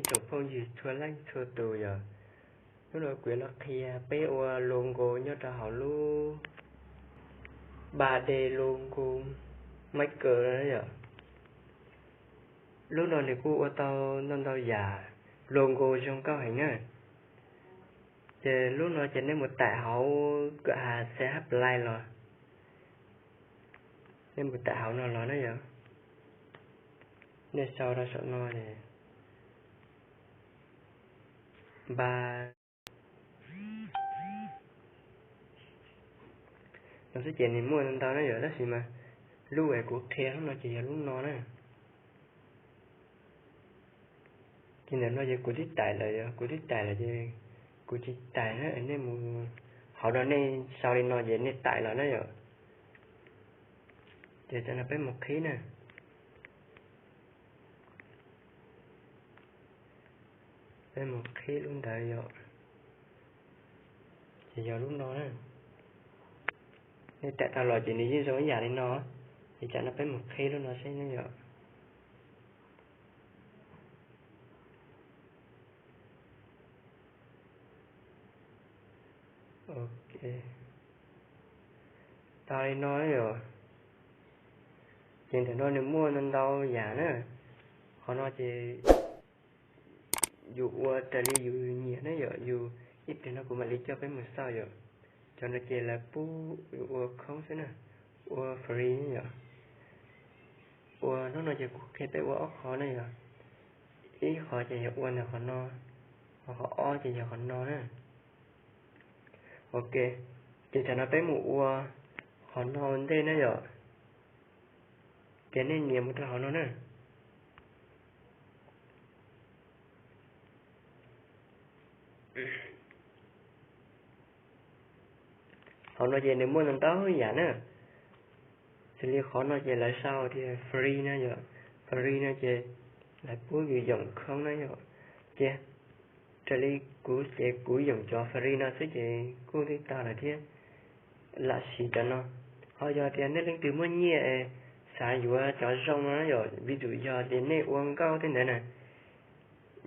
tsoom phooj ywg txhua leej txhua tus yom. Hnub no kuv yuav los qhia peb ua logo nyob rau hauv lub ba D logo maker no yom. Lub no nws kuj ua tau ntau ntau yam logo zoo nkauj heev na. Ces lub no ces nej mus taim hauv kam has C H Play los, nej mus taim hauv no los na yom. Nej sau rau saum no, npa no xwb ces nws muaj ntau na yom, tab sis mas lub uas kuv qhia hnub no ces yog lub no na. Ces ntawm no ces kuv twb taim lawm, kuv twb taim lawm ces kuv tsis taim na, nej mus hauv no nej sau li no ces nej taim los na yom. Ces tam no peb mus qhib na. Peb mus qhib lub ntawd yom. Ces yog lub no na. Nej taim tau los ces nws yeej zoo ib yam li no. Ces tam no peb mus qhib lub no seb ne yom. Ok, tau li no yom. Ces ntawm no nws muaj ntau ntau yam na. Qhov no ces yus ua raws li yus nyiam na yom, yus ib pliag no kuv mam li coj peb mus xauj yom. Cov no ces lawv pub yus ua khoob xwb na, ua free yom. Ua hnub no ces kuv qhia peb ua ob qhov na yom. Ib qhov ces yog ua ntawm qhov no, ho qhov ob ces yog qhov no na. Ok, ces tam no peb mus ua qhov no ua ntej na yom. Ces nej nias mus rau hauv no na. Hauv no ces nws muaj ntau ntau yam na. Xws li qhov no ces lawv sau tias free no yom, free no ces lawv pub yus yoom khoob na yom. Ces raws li kuv ces kuv yoom cov free no xwb ces kuj twb tau lawm thiab. Lam sim cov no, ho yog tias nej leej twg muaj nyiaj es xav yuav cov zoo no na yom, vis dum yog tias nej ua nkauj tej ntawd na,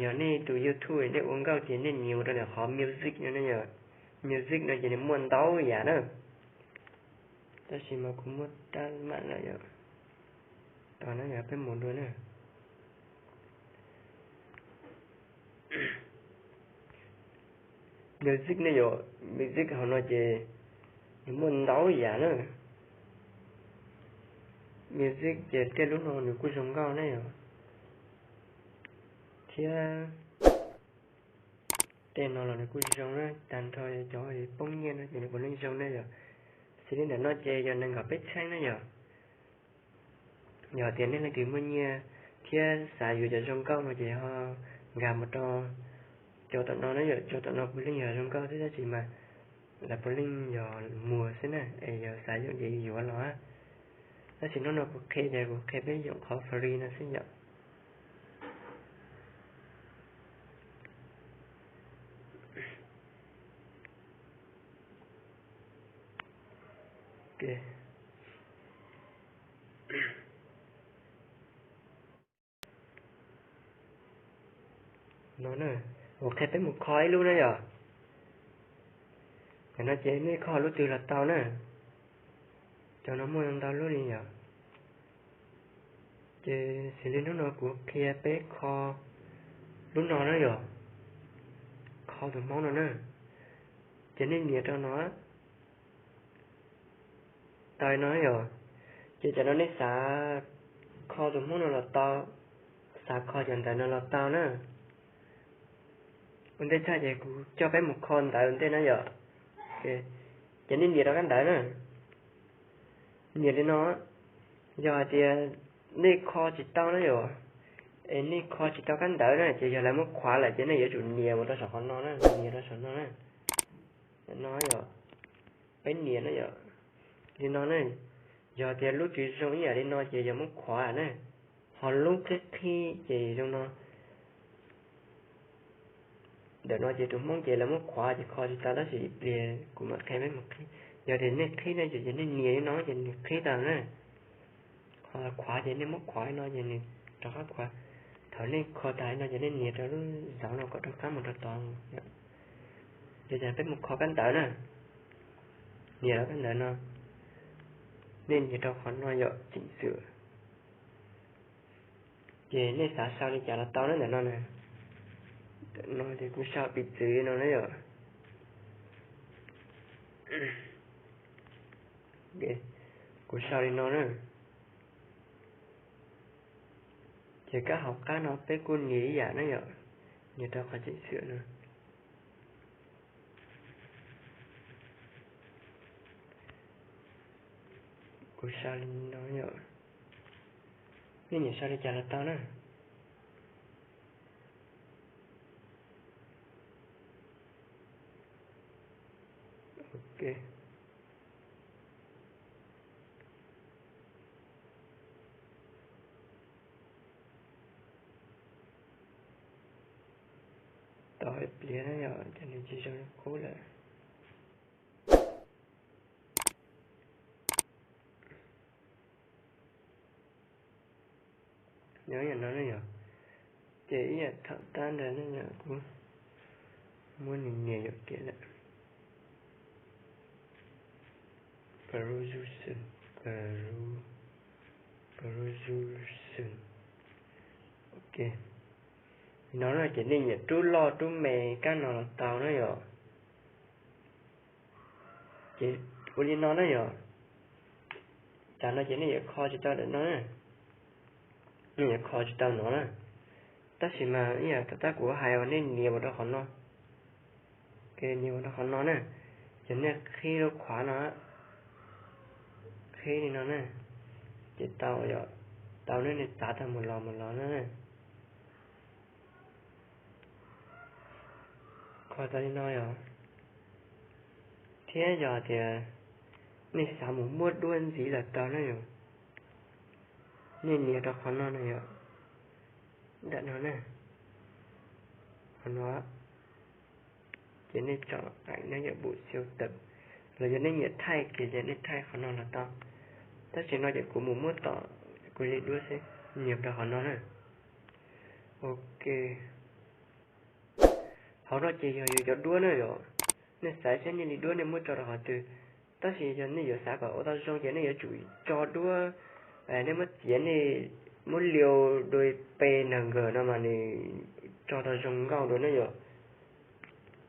yog nej tus YouTube nej ua nkauj ces nej nias mus rau ntawm qhov music no ne yom. Music no ces nws muaj ntau yam na, tab sis mas kuv muab rab mam lawm yom. Tos na yom, peb mus dua na. Music ne yom, music hauv no ces nws muaj ntau yam na. Music ces tej lub no nws kuj zoo nkauj ne yom, thiab tej no los nws kuj zoo na, tag nrho cov poob nyiaj no ces nws puav leej zoo ne yom. Xws li ntawm no ces yog nees nkaum peb txheeb na yom. Yog tias nej leej twg muaj nyiaj thiab xav yuav cov zoo nkauj no ces ho nkag mus rau cov tom no na yom, cov tom no puav leej yog zoo nkauj thiab tab sis mas lawv puav leej yog muag xwb na, es yog xav yoom ces yuav los. Tab sis hnub no kuv qhia ces kuv qhia peb yoom qhov free no xwb yom. No, kuv qhia peb mus kho ib lub na yom. Tam no ces nej kho lub twg los tau na. Cov no muaj ntau lub li yom. Ces xws li hnub no kuv qhia peb kho lub no na yom. Kho tus Hmoob no na. Ces nej nias rau no. Tau no yom. Ces cov no nej xav kho tus Hmoob no los tau, xav kho cov ntawv no los tau na. Ua ntej tshaj ces kuv coj peb mus kho ntawv ua ntej na yom. Ces nej nias rau kab ntawv na. Nias li no, yog hais tias nej kho tsis tau na yom, es nej kho tsis tau kab ntawv na ces yog lawv muab khuav lawm ces nej yuav tsum nias mus rau saum qhov no na, nias rau saum no na. No yom, peb nias na yom, li no na. Yog tias lub twg zoo ib yam li no ces yog muab khuav na, ho lub qhib qhib ces zoo no. Ntawm no ces tus Hmoob ces lawv muab khuav ces kho tsis tau tab sis ib pliag kuv mam qhia peb mus qhib. Yog tias nej qhib na ces nej nias li no ces nws qhib tau na. Ho khuav ces nej muab khuav li no ces nws rov qab khuav. Thaum nej kho tas li no ces nej nias rau lub zauv no kom rov qab mus rau tod. Yog tias peb mus kho kab ntawv na, nias rau kab ntawv no, nej nias rau qhov no yom, chỉnh sửa. Ces nej xav sau li cas los tau na ntawm no na. Ntawm no ces kuv sau piv txwv no na yom. Kuv sau li no na. Ces kab hauv qab no peb kuj nias ib yam na yom, nias rau qhov chỉnh sửa no. Kuv sau li no yom. Nej nyiam sau li cas los tau na. Ok. Tos ib pliag na yom, ces nws tsis zoo li qub lawm. Nyob yam no ne yom, ces ib yam thaum tab ntawd ne yom, kuv muab nws nias yuam kev lawm. Perusum, peru, perusum. Ok. No na ces nej nyiam rub loj rub me kab no los tau na yom. Ces ua li no na yom. Tam no ces nej yuav kho tsis tau ntawm no na, nej yuav kho tsis tau no na. Tab sis mas ib yam tom qab kuv hais uas nej nias mus rau qhov no, nias mus rau qhov no na, ces nej qhib lub qhuav no, qhib li no na, ces tau, tau ne, nej txav tau mus los mus los na. Kho tau li no yom. Thiab yog tias nej xav mus muab duab ntxiv los tau na yom. Nej nias rau qhov no na yom, nram no na, qhov no, ces nej tsom aim na yom, bổ sung tawm, los yog nej nyiam thaij kiag ces nej thaij qhov no los tau. Tab sis no ces kuv mus muab tom kuv li duab xwb, nias rau qhov no na. Ok. Hauv no ces yog yus cov duab na yom. Nej xav saib nej li duab nej muab tso rau qhov twg. Tab sis yog nej yuav xav kom ua tau zoo ces nej yuav tsum tso duab, nej muab txiav, nej muab liu đôi P N G no mas nws tso tau zoo nkauj dua na yom.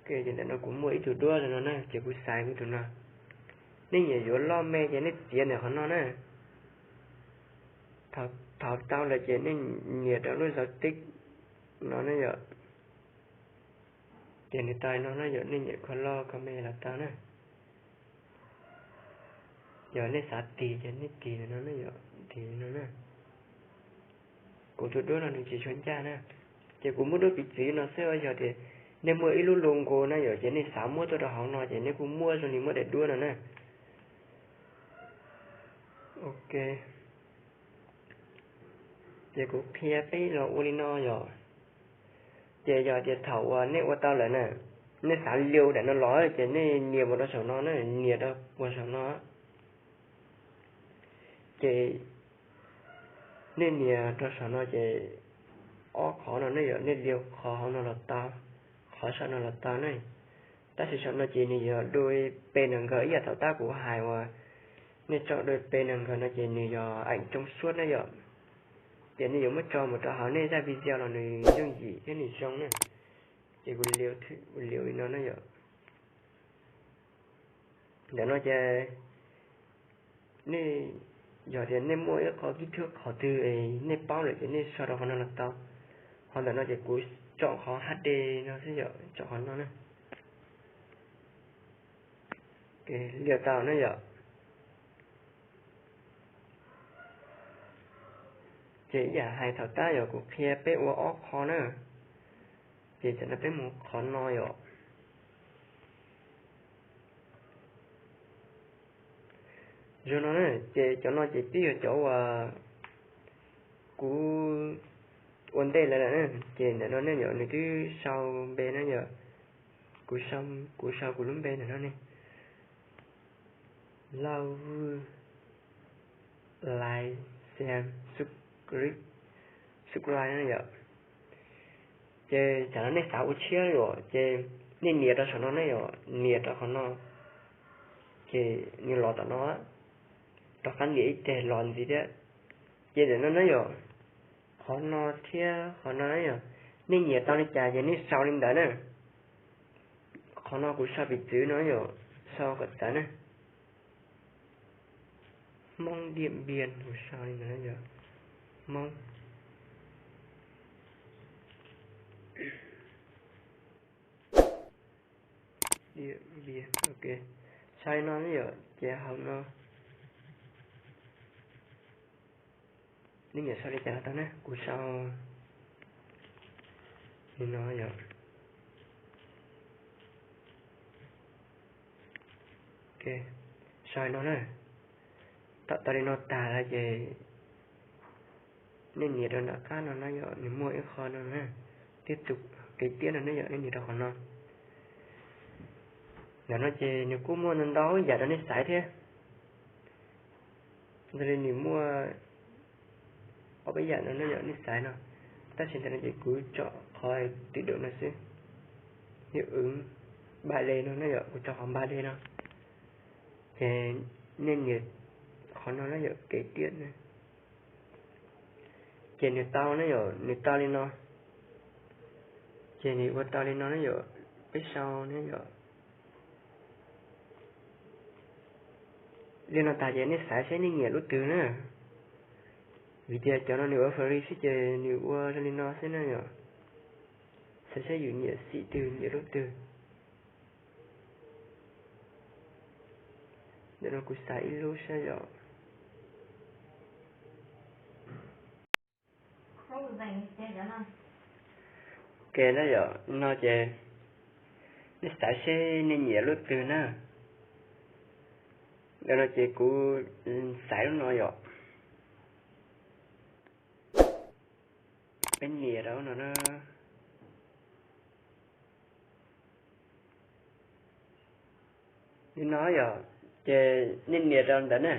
Ces ntawm no kuv muaj ib tug duab no na, ces kuv xaiv kuv tus no. Nej nyiam yuav loj me ces nej txiav ntawm qhov no na. Thaum tau lawm ces nej nias rau lub dấu tích no na yom. Ces nws tau no na yom, nej nyiam kho loj kho me los tau na. Yog nej xav tig ces nej tig no na yom, tig no na. Kuv tus duab no nws tsis tshua ncaj na, ces kuv muab duab piv txwv no xwb. Yog tias nej muaj ib lub logo na yom, ces nej xav muab tuaj rau hauv no ces nej kuj muab zoo li muab daim duab no na. Ok. Ces kuv qhia peb los ua li no yom. Ces yog tias thaum uas nej ua tau lawm na, nej xav liu daim no los ces nej nias mus rau saum no na, nias rau puag saum no. Ces nej nias rau saum no ces ob qhov no nej yog nej liu qhov hauv no los tau, qhov saum no los tau ne. Tab sis saum no ces nws yog đôi P N G ib yam thaum tab kuv hais uas nej tso đôi P N G no ces nws yog ảnh trong suốt na yom. Ces nej yuav muab tso mus rau hauv nej zaj video los nws yooj yim thiab nws zoo na. Ces kuv liu li no na yom. Ntawm no ces nej, yog tias nej muaj ib qho kích thước qhov twg nej paub lawm ces nej sau rau qhov no los tau. Ho ntawm no ces kuv tsom qhov H D no xwb yom, tsom qhov no na. Liu tau na yom. Ces ib yam hais thaum tab yog kuv qhia peb ua ob qho na. Ces tam no peb mus qhov no yom. Zoo no na, ces cov no ces twb yog cov uas kuv ua ntej lawm lawm na. Ces ntawm no ne yom, nws twb sau npe na yom. Kuv, kuv sau kuv lub npe ntawm no ne. Lauj Vwj Lai Xia, subscribe na yom. Ces tam no nej xav ua tshiab yom, ces nej nias rau saum no ne yom, nias rau qhov no, ces nws los tom no, rov qab nias ib teg los ntxiv thiab. Ces ntawm no ne yom, qhov no thiab qhov no ne yom, nej nias tau li cas ces nej sau li ntawd na. Qhov no kuv sau piv txwv no yom, sau kom txawv na. Hmoob Diam Npiam, kuv sau li ntawd yom, Hmoob Diam Npiam, ok. Sau li no ne yom, ces hauv no nej nias sau li cas los tau na, kuv sau li no yom. Ok, sau li no na. Thaum tau li no tag lawm ces nej nias rau nram qab no na yom, nws muaj ib qho no na, tiếp tục, kev tiab no ne yom, nej nias rau qhov no. Ntawm no ces nws kuj muaj ntau ntau yam rau nej xaiv thiab. Ntawm li nws muaj ob peb yam no ne yom, nej xaiv no, tab sis ntawm no ces kuv tso qhov tib daum no xwb, hiệu ứng ba D no ne yom, kuv tso qhov ba D no. Ces nej nias qhov no ne yom, kev tiab na. Ces nws tau ne yom, nws tau li no, ces nws ua tau li no ne yom, peb sau ne yom. Li no tas ces nej xaiv seb nej nyiam lub twg na, vim tias cov no nws ua free xwb ces nws ua li no xwb na yom. Xaiv seb yus nyiam xim twg, nyiam lub twg. Ntawm no kuv xaiv ib lub saib yom. Ok na yom, no ces nej xaiv seb nej nyiam lub twg na. Ntawm no ces kuv xaiv lub no yom. Peb nias rau no na. Li no yom, ces nej nias rau ntawd na,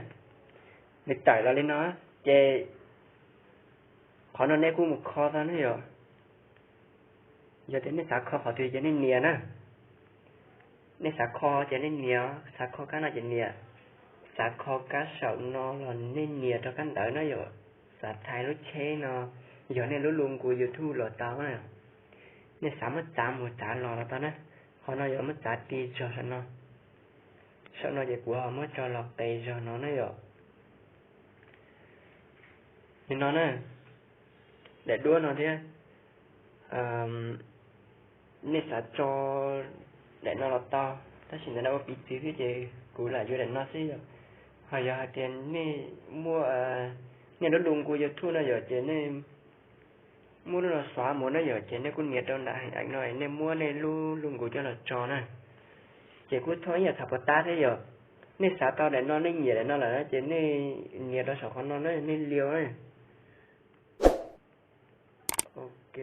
nws tawm los li no, ces qhov no nej kuj mus kho tau ne yom. Yog tias nej xav kho qhov twg ces nej nias na. Nej xav kho ces nej nias, xav kho kab no ces nias, xav kho kab saum no los nej nias rau kab ntawd na yom. Xav thaij lub tsheb no, yog nej lub logo YouTube los tau na. Nej xav muab txav mus txav los los tau na. Qhov no yog muab txav ti zog saum no. Saum no ces kuv ho muab tso los qes zog no na yom. Li no na, daim duab no thiab. Nej xav tso daim no los tau, tab sis ntawm no ua piv txwv xwb ces kuv lam yuav daim no xwb yom. Ho yog hais tias nej muaj, nej lub logo YouTube no yom, ces nej muab lub no xóa mus na yom, ces nej kuj nias rau nram hình ảnh no nej muab nej lub logo coj los tso na. Ces kuj thooj ib yam thaum puas tab thiab yom. Nej xav tau daim no, nej nyiam daim no lawm na ces nej nias rau saum qhov no na, nej liu na. Ok,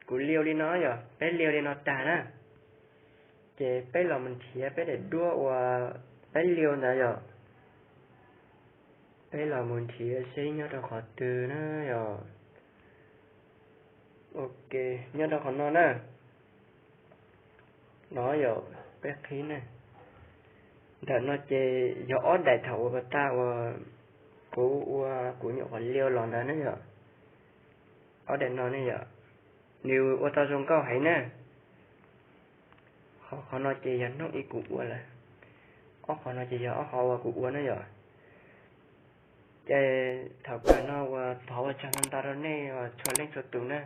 kuv liu li no yom, peb liu li no tag na, ces peb los mus nrhiav peb daim duab uas peb liu ntawd yom. Peb los mus nrhiav seb nyob rau qhov twg na yom. Ok, nyob rau qhov no na. No yog peb qhib ne. Ntawm no ces yog ob daim thaum ua pas tas uas kuv ua kuv nyuam qhuav liu los ntawd ne yom. Ob daim no ne yom, nws ua tau zoo nkauj heev na. Qhov, qhov no ces yog hnub ib kuv ua lawm. Ob qhov no ces yog ob qhov uas kuv ua na yom. Ces thaum kawg no uas thov ua tsaug ntau ntau rau nej uas txhua leej txhua tus na.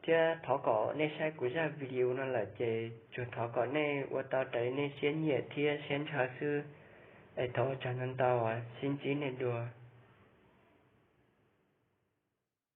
Thiab thov kom nej saib kuv zaj video no lawm ces tsuas thov kom nej ua tau raws li nej siab nyiam thiab siab ntshaw xwb. Es thov ua tsaug ntau ntau, sib ntsib nej dua.